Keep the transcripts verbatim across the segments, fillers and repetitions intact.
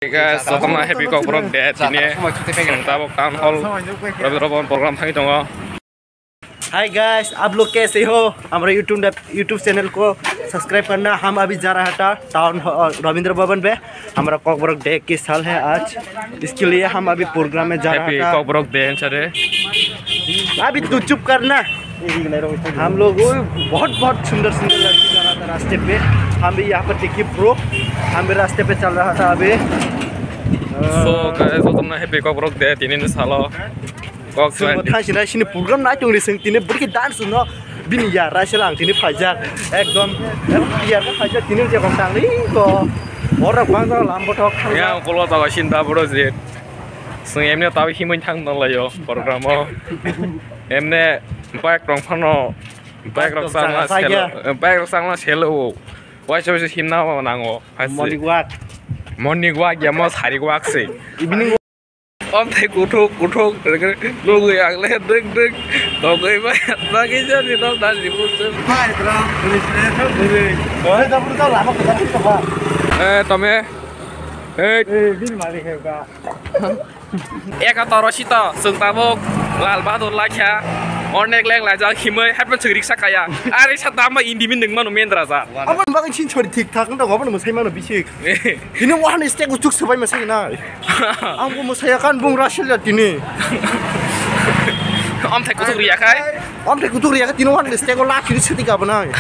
Hey guys, jotono happy Kokborok day tini. Chwng tabuk town hall Rabindra Bhavan program thangwi tongo. Hi guys, आप लोग कैसे हो? हमारे YouTube, YouTube channel को सब्सक्राइब करना। हम अभी जा रहा था टाउन हॉल रविंद्र भवन पे। हमारा कॉकबरक डे इक्कीस साल है आज, इसके लिए हम अभी प्रोग्राम में जा रहा Happy था। Kokborok day, sir. अभी तू चुप करना। हम लोग वो बहुत, बहुत सुंदर, सुंदर लड़की जा रहा था रास्ते पे। हम भी यहाँ पर देखिए ब्रो, हम भी रास्ते पे चल रहा था अभी। So guys, jotono happy Kokborok day tini ni salo. Kok Chwng bo thaisina sini program nai tongri sing tini bwrwi dance no bini ya raisel ang tini phaijak ekdom ya ka phaijak tini je kong tangri ko borok bang jang lam bothok thang Ya, ulo tawa sinda bro je. Sing emne tawa himoi thang no layo program o. Emne bike rong phano bike rok Bike rok changla changla selo, bike rok changla selo. Waisa waisa himna nango. Morning walk. Morning walk ya mo sari walk se. Evening Om thai kuthuk kuthuk nugui ang le duk duk tongoi bai bagwi jani no dal ni bus. Eh, tome. Eh. Eka toro sito, chwng tabuk Lal Bahadur lakha, onek leng laijak himoi, happen chwng riksa kaya. Ari sa dama indi min nung mano mendra ja. Aboni bagwi sin chori thik thak wng tong, obono mwsai mano bisik. Tini wahan stage o chuk swbai mwsai na. Ang bo mwsai ya kan bung Russia tini. Om thai kutuk riya khai. Om thai kutuk riya khai tini wahan stage o lak kiri siti ka bwnai.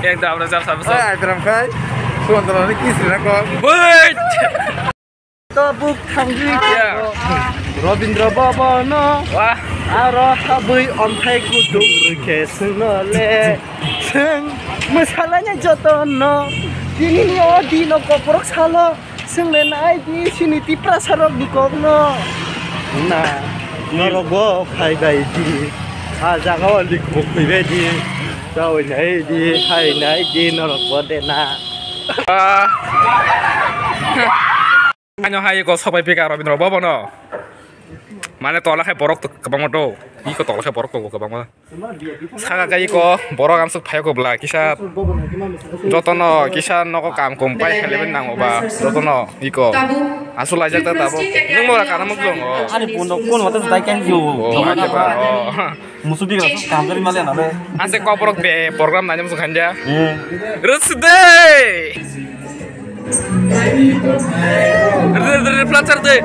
Ekdam rajab sab sab. Ai, ekdam khai. Suwantara ni kis rina ko. Wait. Tabuk thangwi Yeah. Rabindra Bhavan o Wah. Aro habwi omthai kutung rwkhe swngno le swng mwsalanya jotono tinini o dino koporok salo swnglenai di sini Tiprasa rokni kokno na norok bo phaibai di a jaga o likbo khwibai di chawi nai di hai nai di norok bo de na. Ah. Ano hai ko sobai pika Rabindra Bhavan o. Mane tola khai borok to kwbangma to. Iko tola khai borok to kwbangma. Saka kai iko borok amsuk phayo ko bla kisa. Jotono kisa nogo kam kum pai helmet nango ba. Jotono iko. Asu laijak ta tabo. Nung mora kana muk jongo. Ani puno kun wata dai kan ju. Oh, aja ba. Oh. Musubi ga kam dari male na be. Ase ko borok be program nanya musu khanja. Hmm. Rusde. Re, re, re, placar de.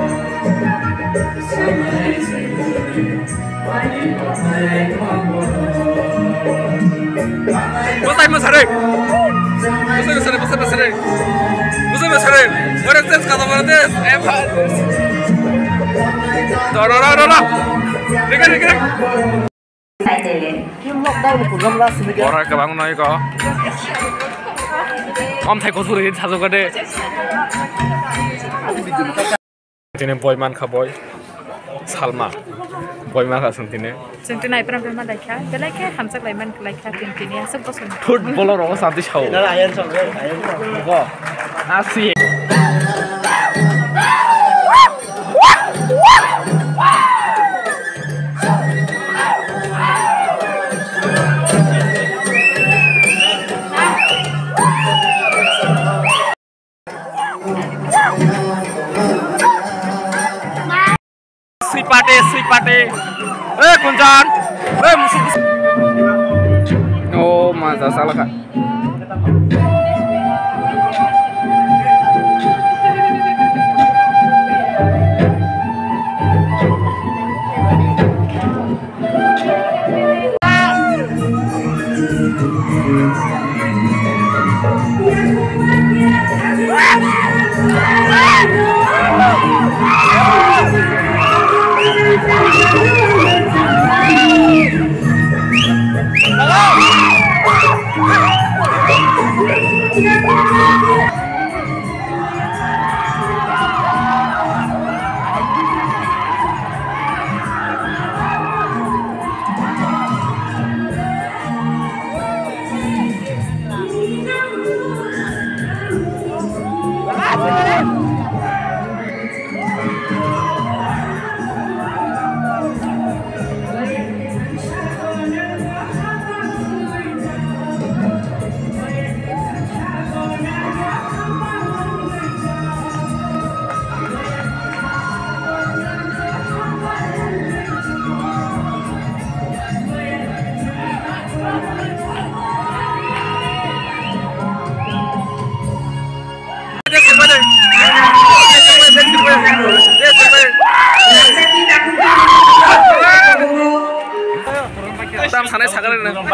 Bosai masare. Bosai masare, bosai masare. Bosai masare. What is this? Kata mana this? Em. Do, do, do, do, do. Rega, rega, rega. Oro kwbang no iko. Om thai kuthur ri thajok de. Tini boi mankha boi. Salma. Boi mankha sung tini. Sung tini ai pram pram laikha. Belai khe hamjak lai man laikha tini tini asuk bosong. Football ro santi sao. Go. Asi. Sui pate, sui pate. Eh, Kunjan. Eh, musuh. Oh, masa salah kak.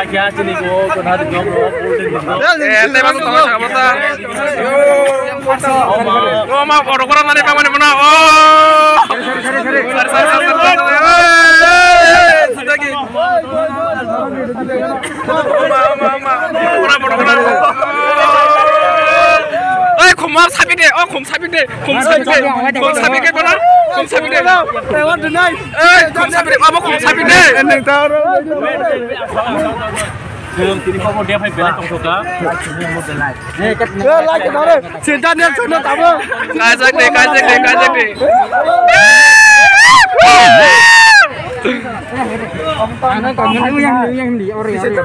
Eh, tei masa tongma saka masa. Oh, ma, borok borok nani pamani mano. Oh. Sorry, sorry, sorry, sorry, sorry. Eh, sudagi. Oma, oma, oma. Borok borok borok. Oi, khumar sabi de. Oh, khum sabi de. Khum sabi de. Khum sabi de bana. Khum sabi de. Ei, khum sabi de, abo khum sabi de. Chwng tini kokno de phai belai tongthokha. Sinta ne chwngno tamo. Kajak de, kajak de, kajak de. Ano tongmani yang yang di ori ori.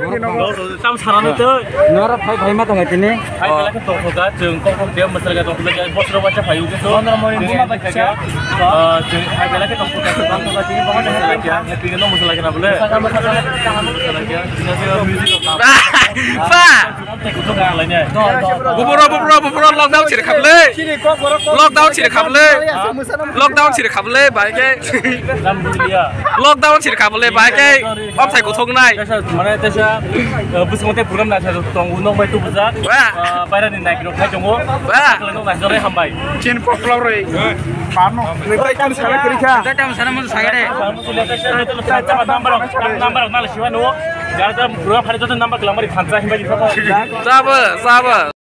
Tam sarano to. Nora phai phai ma tongo tini. Hai belai khe tongthokha, chwng kok kok de mwsalaikha tongthokha, bosoro bacha phai ugwi to. Chwng hai belai khe tongthokha, chwng tongthokha, tini bangma mwsalaikha, tini no mwsalaikha na bole. Mwsalaikha, tini se music rok. Ba! Buburo, buburo, buburo, lockdown siri khablai. Lockdown siri khablai. Lockdown siri khablai, bai khe. Lockdown siri khablai, bai khe. Obsai kuthok nai. Tesa, mane tesa, eh, bwskango tei program naisa tongo, nok bai tubujak. Ba. Eh, bairani naikirok khai tongo. Ba. Nok naisa rok hambai. Chin pokla roi. Pano. Nang tai kan sana kiri kha. Tamo sana mun sagade. Number rok, number rok nala siwa no. Jara jara program phari joto number kelamari thansa himbai di. Sabo, sabo.